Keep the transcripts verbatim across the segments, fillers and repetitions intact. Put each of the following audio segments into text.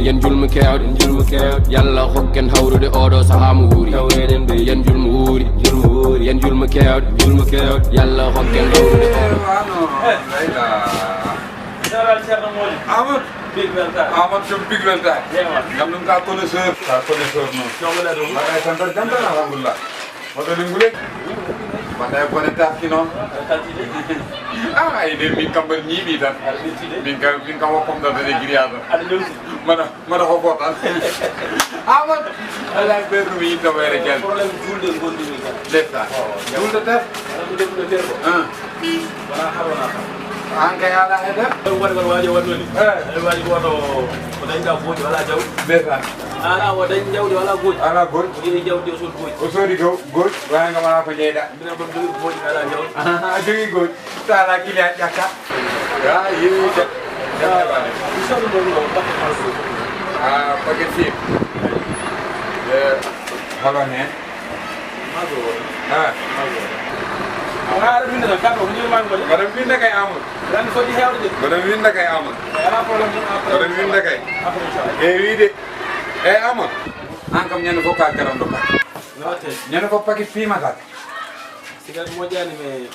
Yen julmo keewɗe, julmo keewɗe. Yalla hokken hawrude oɗo sahaa mo wuuri. Taw eɗen ɓe yen julmo wuuri, julmo wuuri. Yen julmo keewɗe, julmo keewɗe. Yalla hokken hawrude oɗo. Wano, layla. Général Thierno Mody. Amadou. Big Welta. Amadou Diop Big Welta. Ngam ɗum ka connaisseur. Ka connaisseur noon. Mbaɗa e santar jam tan, alhamdulillah. Hoto min ngule. Mbaɗa e bone tafki noon. Ah, ay de, min kam mbaɗi ñiiɓi tan. Min kam, min kam woppam ɗo tan e grillage tan. Mbaɗa, mbaɗa hopo tan. Ah, bon. Ala ɓe ɗum yiɗde wayre kel. Problème julde gonɗi mi kan. Ndeysaan. Julde tan. Ala ko defude nder ko. Ah. Wala harona. An kay ala e nder. Ɗum waɗi, waɗi waajo waɗnoni. Eh. Ay waaji goto ko dañɗa gooƴi wala jawdi. Ndeysaan. Ala o dañi jawdi wala gooƴi. Ala gooƴi. O yehi jawdi o soodi gooƴi. O soodi go-, gooƴi. Waya ngam ala ko jeyɗa. Mbina ko jogi gooƴi ala jawdi. Ah, a jogi gooƴi. Tala kiliyan ƴakka. Ya, yewi ja-, ja-, ja-, mi sodu mo mo batte falso. Ah, paquet six. Eh, holo hen. Mago. Ah. Mago. Wala winda na kato, ni mango. Mbaɗa winda kay Amadou. Ran foti hewde. Mbaɗa winda kay Amadou. Ala problème. Mbaɗa winda kay. Après inchallah. E wiide. E Amadou. An kam ñande fof ka garan ɗo ka. Note. Ñande fof paquet pimata. Sigal moƴƴani mais.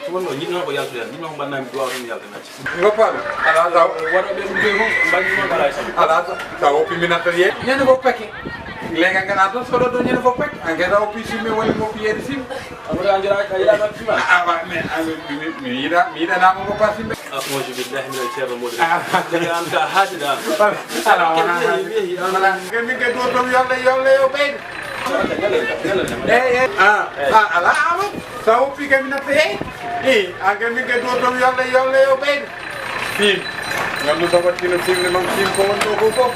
Ɗum wonno, jiɗno ko yaltude tan, jiɗno ko mbaɗnami duwaw tan yalta nacci. Goppaɗo, ala taw. Waɗa ɓe ɗum ɓe fof, mbaɗi noon ala e sago. Ala taw, taw o pimmi nattat yeey. Ñande fof peke. Leega ngana toon, soɗo ɗo ñande fof peke. An kay taw o pi simme, woni mo piyeede simme. Amadou, a jira, a yiɗa natti ma? Ah, wa, mais, ah, mi, mi, mi yiɗa, mi yiɗanama goppa simme. Ah, auzu billahi mina ceerno Mody. Ah. Jega an ka haadida. Ala, wona haadi. Yehi, yehi, an. Wala. Min kay duwoto, yo Allah, yo Allah, yo ɓeydo. Eh, eh. Ah, ah, ala, Amadou. Sa woppi kam mi natta, hey. Eh, an kam min kay duwoto, yo Allah, yo Allah, yo ɓeydo. Fim. Ngam no sabattino fimde mam fim ko won ɗo ko fof.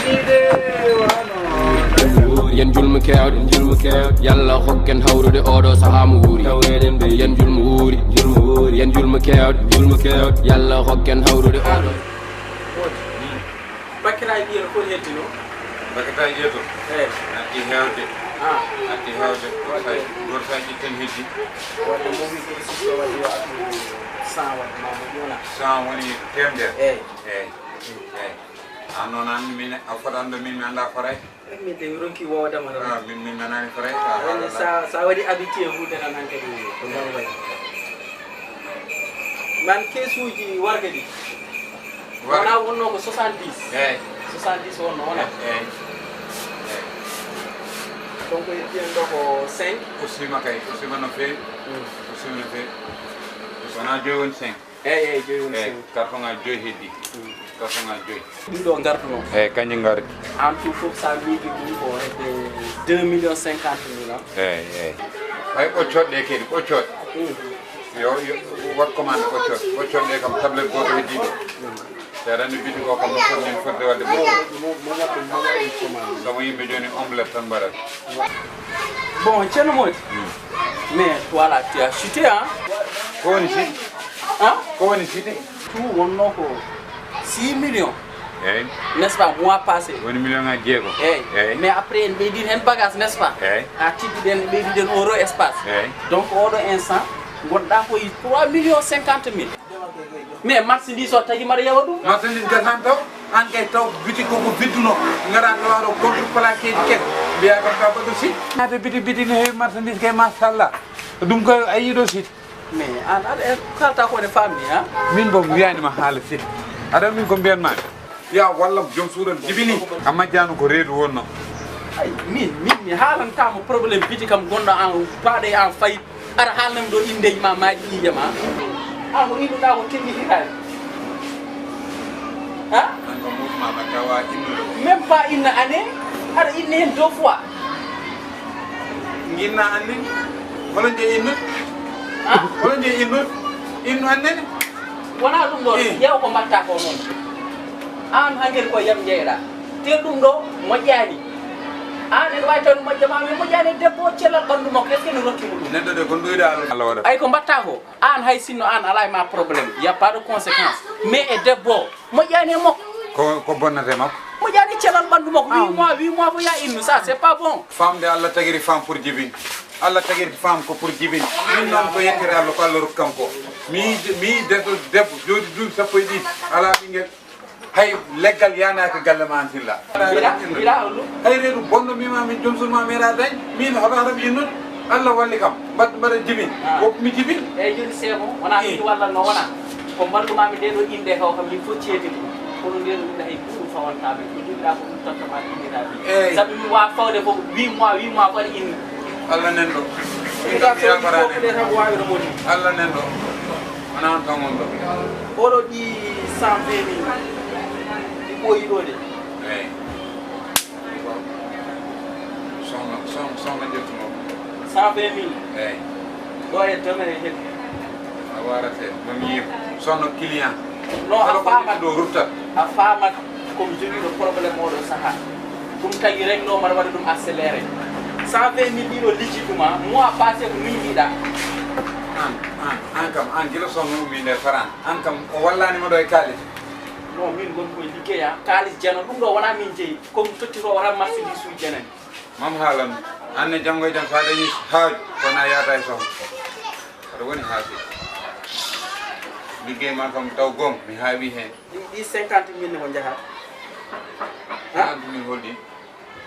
Ide wano. Yen julmo keewɗe, julmo keewɗe. Yalla hokken hawrude oɗo sahaa mo wuuri. Taw eɗen ɓe yen julmo wuuri, julmo wuuri. Yen julmo keewɗe, julmo keewɗe. Yalla hokken hawrude oɗo. Bakkiraaji ɗiye no foti heddino? Bakkiraaji ɗiye to? Eey. Addi heewde. Ah. Addi heewde. Gooto sa, gooto sa ƴetten heddi. Wadde mo wi ko sukka wadde yo addu cent wadde ma mo ƴona. Cent woni teemedere? Eey. Eey. Eey. An noon an min a fotani ɗo min mi annda foray. Min de mi ronki wowdema ɗo. Ah, min, min nanani ko rek. Ah, woni sa, sa waɗi habitué huude tan han kadi ko ɗon waɗi. Man keesuuji warga ɗi. Warga. Wona wonno ko soixante-dix. Eey. Soixante-dix wonno wona. Eey. Eey. Donc heddi en ɗo ko cinq. Ustima kay, ustima no feewi. Mm. Ustima no feewi. Wona joyi woni cinq. Eey, eey, joyi woni cinq. Carton ŋaaji joyi heddi. Mm. Carton ŋaaji joyi. Ɗum ɗo ngarduno. Eey, kañum ngardi. En tout fof, sa miiji ɗum ko hedde deux millions cinquante mille, ah. Eey, eey. Hay ɓoccoɗe ɗe kadi, ɓoccoɗe. Mm. Yo, yo, wat commande ɓoccoɗe. Ɓoccoɗe ɗe kam, tablette gooto heddi ɗo. Mm. Te aɗa anndi biti ko kam no foti, min fotde waɗde ɓoccoɗe. Mo, mo, mo waɗi, mo waɗi commande. Sabu yimɓe jooni omelette tan mbaɗata. Bon, Thierno Mody. Mm. Mais voilà, tu as chuté, hein? Ko woni siti? Hein? Ko woni siti? Tout wonno ko six millions. Eey. N'est-ce pas, mois passé? Woni million ŋaaji jeego. Eey. Eey. Mais après, en ɓeydii heen bagage, n'est-ce pas? Eey. A tiɗɗiɗen, ɓeydiɗen euro espace. Eey. Donc, oɗo instant, ngonɗa ko e trois millions cinquante mille. Mais marchandise o tagi mbaɗa yawa ɗum. Marchandise gasani taw, an kay taw boutique ko ko vidduno, ngara tawa ɗo contre plaqué ji kek, mbiya kam ka baɗo site. Naate boutique, boutique ne heewi marchandise kay, machallah. Ɗum ko a yiɗo site. Mais an, aɗa e kalta ko ne famni, ha? Min bo mi wiyani ma haala site. Aɗa min ko mbiyan ma. Ya wallam joom suuɗam jibini. Amma janu ko reedu wonno. Ay, min, min mi haalantama problème boutique kam gonɗo an, paɗe an fayi. Aɗa haalnam ɗo indeji ma, maaji ƴiiƴe ma. An ko innuɗa ko tellitiraani. Ha? An ko mofma ka tawa innuɗo. Même pas une année, aɗa inni hen deux fois. Ginna anni. Holo je innu? Ha? Holo je innu? Innu annene? Wona ɗum ɗo, eh, ƴeew ko mbatta ko noon. An hangel ko yam jeyɗa. Te ɗum ɗo moƴƴaani. An ene wawi tawi moƴƴa ma, mais moƴƴaani e debbo o cellal ɓanndu makko, est-ce que ne rokki mo ɗum? Neɗɗo de ko ɗum ɗo yiɗa Allah. Allah waɗa. Ay ko mbatta ko, an hay sinno an ala e ma problème, y a pas de conséquence. Mais e debbo o, moƴƴaani e makko. Ko, ko bonnata e makko? Moƴƴaani e cellal ɓanndu makko, huit mois, huit mois ko ya innu, ça c'est pas bon. Femme de Allah tagiri femme pour jibin. Allah tagiri femme ko pour jibin. Min noon ko yettere Allah ko Allah rokki kam ko. Mi, mi debbo, debbo, jooɗi duuɓi sappo e ɗiɗi, ala ɓinngel. Hay leggal yanaaka galle ma an Silla. Mbiɗa, mbiɗa hollu? Hay reedu bonno mi ma min jom sun ma meeɗa dañ. Min haɓa haɗa mi innut. Allah walli kam. Mbaɗ mbaɗa jibin. Ah. Wop mi jibin. Eyyi, joni seemo, wona min wallatno, wona. Ko mballuma mi nde ɗo innde ko kam min fof ceedi ɗum. Kono nde ɗo innde hay gooto fawanta min. Ko jibɗa ko ɗum tottama innira min. Eyyi. Sabu mi wa fawde ko huit mois, huit mois waɗi inni. Allah nanɗo. Min kam mi yafarani. Ko ɗe tan wawi no moni. Allah nanɗo. Wona on tan wonɗo. Oɗo ɗi cent vingt mille. Ɗi ɓooyi ɗo de. Eyyi. Sohna, sohna, sohna ƴettuno. Cent vingt mille. Eyyi. Ɗo e demain e heddi. A warate, no mi yiima. Sohna client. No, a faamat. Ɗo ruttat. A faamat ko mi jogiiɗo problème oɗo sahaa. Ɗum tagi rek no mbaɗa waɗa ɗum accéléré. Cent vingt mille ɗiɗo lijji ɗuma, mois passé ko min mbiɗa. An, an, an kam, an gila sohna ummi nder Faran. An kam, o wallani mo ɗo e kaalis. No, min gon koye liggeya, kaalis jano, ɗum ɗo wona min jeyi. Ko mi tottitoowo tan marchandise uji janani. Mam haalam, an ne janngo e jam so a dañi haaju, kono a yaata e sohna. Aɗa woni haasi. Liggey ma kam taw gom, mi haawi heen. Ɗi, ɗi cinquante mille ne ko njaha? Ha? Cinquante mille holɗi?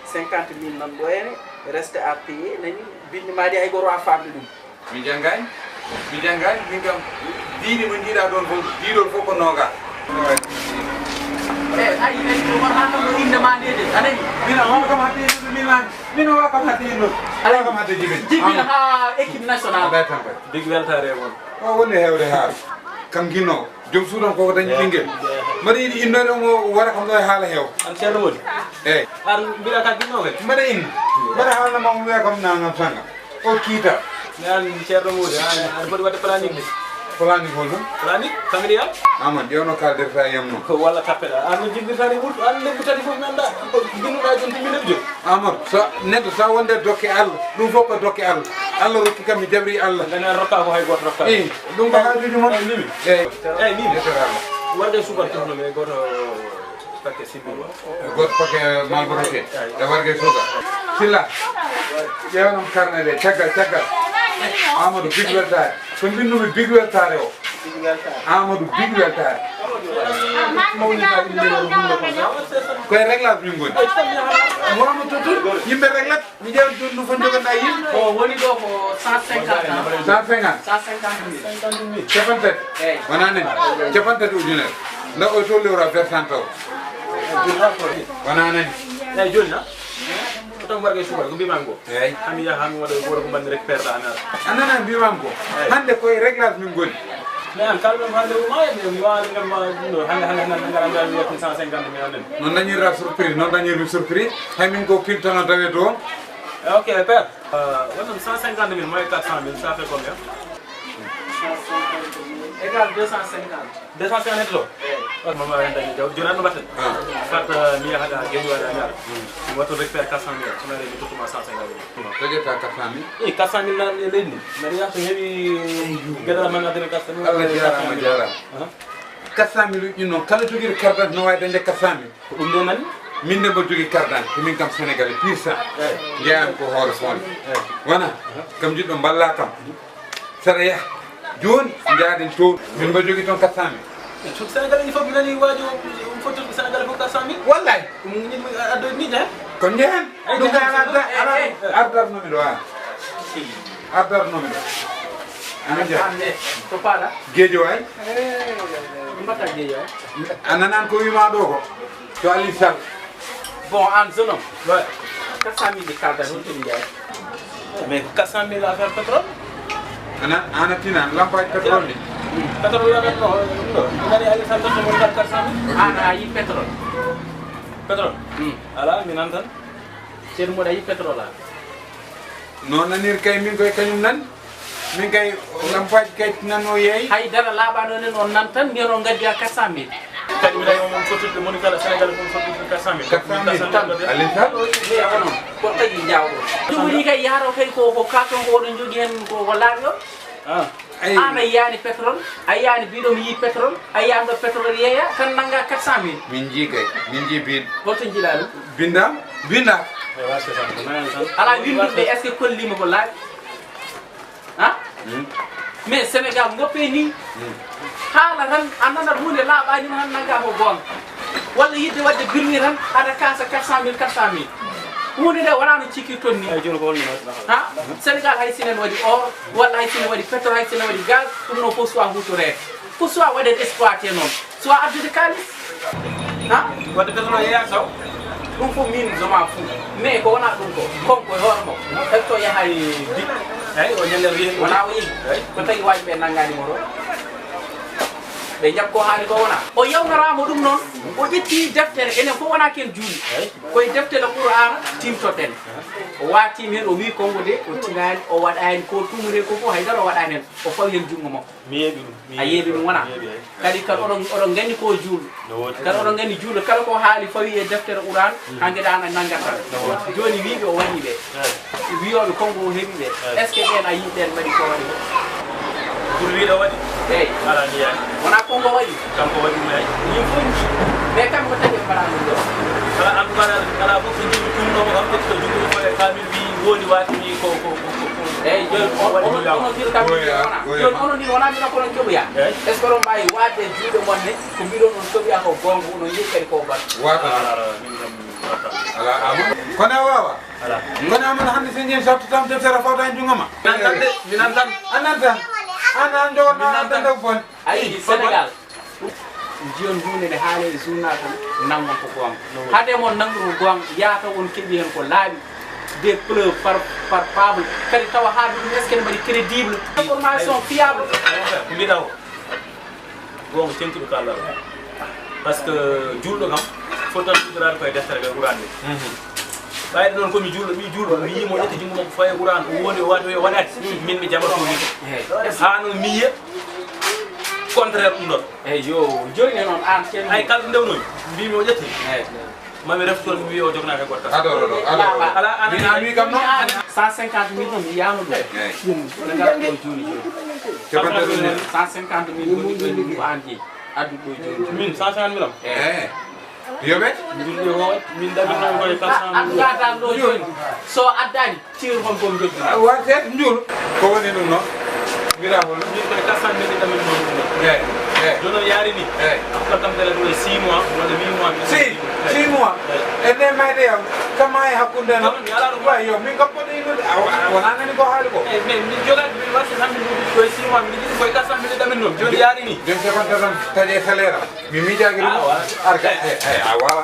Cinquante mille noon ɗo ene, reste à payer, nani, binndi ma ɗi hay goto a famɗi ɗum. Mi janngaani, mi janngaani, min kam, diidi mo njiiɗaa ɗoon fof, diiɗol fof ko noogaas. Eyi, ayi, ayi, ko wonaa kam ko innde maa ndee de, a nanii? Min a wawa kam haɗde innde, min maa, min a wawa kam haɗde innde. Alaa kam haɗde jibin. Jibin haa équipe nationale. Aɗa tan koy. Big weltaare e mon. O woni heewde haala. Kam ginnoowo. Joom suudu am koko dañi ɓinngel. Mbaɗa yiɗi innoyde omo wara kam ɗo e haala heew. An Ceerno Mody? Eyi. An mbiɗa ka ginnoowo kadi? Mbaɗa inn. Mbaɗa haalna ma omo wiya kam nangam sanga. O kiita. Mais an Ceerno Mody, an aɗa foti waɗde planning de. Planning hol ɗum? Planning? Famille an? Aman, ƴewno kaldirta e yam noon. Ko walla tappeɗa. An no jibbirta ni ɓurɗo. An lebbi tati fof mi annda. Ko binnuɗa joom timmi lebbi joom. Amadou, so neɗɗo so wonde dokke Allah, ɗum fof ko dokke Allah. Allah rokki kam, mi jaɓri Allah. Ngani an rokka ko hay gooto rokka. Ii, ɗum ko haajuuji mon. Eyi, mimi. Eyi. Eyi, mimi. Yettore Allah. Warde sukar tohno mi e gooto paquet simbi. E gooto paquet malboroke. E warde sukar. Silla. Ƴeewanam karne de, caggal, caggal. Amadou, big weltaare. Ko mbinnumi big weltaare o. Amadou, big weltaare. Koye réglage min ngoni. Mohamed Totur, yimɓe réglat, mi ƴeewan jooni no foti joganɗa yimɓe. O woni ɗo ko cent cinquante ans. Cent cinquante. Cent cinquante mille. Capanɗe tati. Eyi. Wona nani? Capanɗe tati ujunere. Nda o to lewra versant o. Wona nani? Eyi, jooni na? Ko tan warga e sukar, ko mbiimaami ko. Eyi. Hami yaha, hami waɗa goto ko mbanmi récupère ɗa, hami ara. A nana mbiimaami ko. Eyi. Hannde koye réglage min ngoni. Mais an, kala ɗum hannde o maaya, mais mi waawani kam ma ɗum ɗo. Hannde, hannde, hannde, hannde, hannde, cent cinquante mille hannde. Noon dañirɗa surprise, noon dañirmi surprise. Hay min ko pile tan o tawe toon. Eh, ok, père. Euh, wonno cent cinquante mille moins quatre cent mille, ça fait combien? Cent cinquante mille égale deux cent cinquante. Deux cent cinquante to? Eyi. Wata mama en dañi jaw, jooni an no mbatten? Ah. Soit, euh, mi yaha ga Guédiawaye a ñaar. Mm. Mi watto récupère quatre cent mille, so mi ari mi tottuma cent cinquante mille. To ƴetta quatre cent mille? Eyi, quatre cent mille na e leydi ndi. Mbeɗa yaha so heewi geɗal manga adana quatre cent mille. Allah jaaraama, jaaraama. Aha. Quatre cent mille uji noon, kala jogiiɗo carte d'identité no waawi dañde quatre cent mille. Ko ɗum nde nani? Min de mbo jogii carte d'identité, min kam Sénégalais pur sang. Eyi. Jeeyami ko hoore fonde. Eyi. Wona? Aha. Kam jiɗɗo mballa kam. Saɗa yaha jooni, njaaden toon. Min mbo jogii toon quatre cent mille. Tout Sénégalais il faut que mi nani waajo, um fottude Sénégalais fof quatre cent mille. Wallahi. Ɗum ni addoy ni de. Ko njehen. Ɗum ka ala da-, ala ardarno mi ɗo, a. Ardarno mi ɗo. Amin ja. Ande, to paɗa? Guédiawaye. Eh, ɗum mbaɗta Guédiawaye? A nanan ko wima ɗo ko? To Aliou Sall. Bon, an jeune homme. Ouais. Quatre cent mille de kalda, non, to mi jaay. Mais ko quatre cent mille affaire pétrole. Ana, ana tina, lampaji pétrole ni. Pétrole la, non, non. Ngari Aliou Sall to mo quatre cent mille. Ana yi pétrole. Pétrole? Hmm. Ala, mi nan tan. Ceerno Mody, a yi pétrole a? No nanir kay min koye kañum nan. Min kay lampaji kay nan o yeeyi. Hay dara laaɓaano nen on nan tan, mbiyen on ngaddi a quatre cent mille. Kadi mi dañi on fottude moni kala Sénégal fof fottude quatre cent mille. Quatre cent mille tan, Aliou Sall. Eyi, a wonon. Ko tagi jawɗo. Ɗum woni kay yahata o kay ko, ko carton ko oɗon jogii heen ko, ko laaɓi o. Ah. Eyi. Aan a yiyaani pétrole, a yiyaani biiɗo mi yii pétrole, a yiyaani ɗo pétrole yeeya, tan nannga quatre cent mille. Min njii kay, min njii biiɗo. Holto njiiɗaa ɗum? Binda, binda. Alaa winndurɓe, est-ce que kolliima ko laaɓi? Ha? Hmm. Mais Sénégal ngoppe ni. Hmm. Haala tan, a nanat huunde laaɓaani tan nannga ko goonga. Walla yiɗde waɗde birni tan, aɗa kaasa quatre cent mille, quatre cent mille. Huunde nde wonaa no cikkirton ni. Ay, jooni ko holno waɗi? Ha? Sénégal hay sinen waɗi or, walla hay sinen waɗi pétrole, hay sinen waɗi gaz, ɗum noon fof soit huutoreede. Ko soit waɗeede exploité noon, soit addude kaalis. Ha? Wadde pétrole yeeyaa saw? Ɗum fof min, je m'en fous. Mais ko wonaa ɗum ko, kon ko e hoore makko. Heɓto yaha e bi. Eyi, o ñande o yehi. Wonaa o yehi. Eyi. Ko tawi waaji ɓe nanngaani mo ɗo. Ɓe njaɓ ko haali ko wona. O yawnoraama ɗum noon, o ƴetti deftere, enen fof wonaa ken juuli. Eyi. Koye deftere Qur'aana timtoɗen. O waatiima heen, o wii Konngo de, o tinaani, o waɗaani ko tumre ko fof, hay dara o waɗaani heen. O fawi heen junngo makko. Mi yeeɓi ɗum. A yeeɓi ɗum wona? Mi yeeɓi, eyi. Kadi kala oɗon, oɗon nganndi ko juulɗo. No woodi. Kala oɗon nganndi juulɗo, kala ko haali fawi e deftere Qur'aana, mm, hanke ɗa na nanngata. No woodi. Jooni wii ɓe o waɗii ɓe. Eyi. Wiyooɓe Konngo o heɓi ɓe. Eyi. Est-ce que ɓeen a yii ɓeen mbaɗi ko waɗi ko? Pour wiide o waɗi? Eyi. Alaa, mi yiyaani. Wonaa Konngo waɗi? Kanko waɗi ɗum, eyi. Min fof mi. Mais kamɓe ko taƴi ɓe mbaɗaa ɗum ɗo? Alaa, en tout cas, alaa fof so njiɗi ɗum ɗo, kam ƴetti ko junngo ko e kaamil wii woodi waati ni ko, ko, ko, ko, ko. Eyi, jooni on, onon, onon ndin kam, oya, wonaa. Oya. Jooni onon ndin wonaa mbiɗon ko onon keɓoya. Eyi. Est-ce que oɗon mbaawi waatde e juuɗe mon ne, ko mbiɗon on keɓoya ko goonga, onon njeyi kadi ko baɗɗo? Waata. Alaa, alaa, min kam, waata. Alaa, Amadou. Kono a waawa? Alaa. Kono Amadou, hannde so njiɗi sattu tan deftere fawta e junngo ma. Mi nantan de, mi nantan. A nantan? An, an jogo ma, a nantan ko bon. Ayi, Sénégal. Njiyon huunde nde haale e journal tan, nanngon ko goonga. Hade mon nanngu ko goonga, yaata on keɓi heen ko laaɓi, des preuves par, par pable, kadi tawa haalde ɗum est-ce que ne mbaɗi crédible, information fiable. Ko mbiɗa o, goonga teŋtuɗo ko Allah o. Par ce que juulɗo kam, foti tan huutoraade koye deftere ɓe Qur'aana nde. Mhm. Ɓayde noon ko mi juulɗo, mi juulɗo, mi yii mo ƴetti junngo makko fawi e Qur'aana, o wondi, o waati, o waɗaani, min mi jaɓato mi. Eey. Haa noon mi yiya contraire ɗum ɗon. Eey, yo, jooni noon aan ken. Ay, kala ɗo ndewnomi, mbiimi o ƴetti. Eey. Mami refti toon, mi wiya o jognaaka e goɗɗo. Ado, ado, ado. Alaa, alaa. Min a wi kam noon. Cent cinquante mille ɗum yiyaama ɗum. Eey. Ɗum, ɗum ɗo jooni, jooni. Cappanɗe tati mille. Cent cinquante mille woni ɗo, ɗum ko aan jeyi. Addu ɗo jooni, jooni. Min, cent cinquante mille am? Eey. Eey. Yo ɓe? Min ɗo, min ɗaɓɓirnoo ko e quatre cent mille. Addu ngaa tan ɗo jooni. So addaani, ciir hon ko njoddi. Ah, waɗ seeɗa njuul. Ko woni ɗum noon? Mbiɗa hol? Min koye quatre cent mille ɗamin ɗum ɗum. Eey, eey. Jooni o yaari ni. Eey. Affaire kam dele ɗo e six mois, walla huit mois. Six, six mois. Eey. E nde mayde yam, kam maa e hakkunde no? Kam mi alaa ɗum. Wa yo, min kam poɗɗo yiɗude. A, a, wonaa nani ko haali ko? Eey, mais min jogaaki, min waɗi tan min ɗum ko e six mois, min ɗum koye quatre cent mille ɗamin ɗum. Jooni yaari ni. Jooni cappanɗe tati tan taƴe salaire am. Mi miijaaki ɗum. Ah, voilà. Arga, eh, eh, a wawa.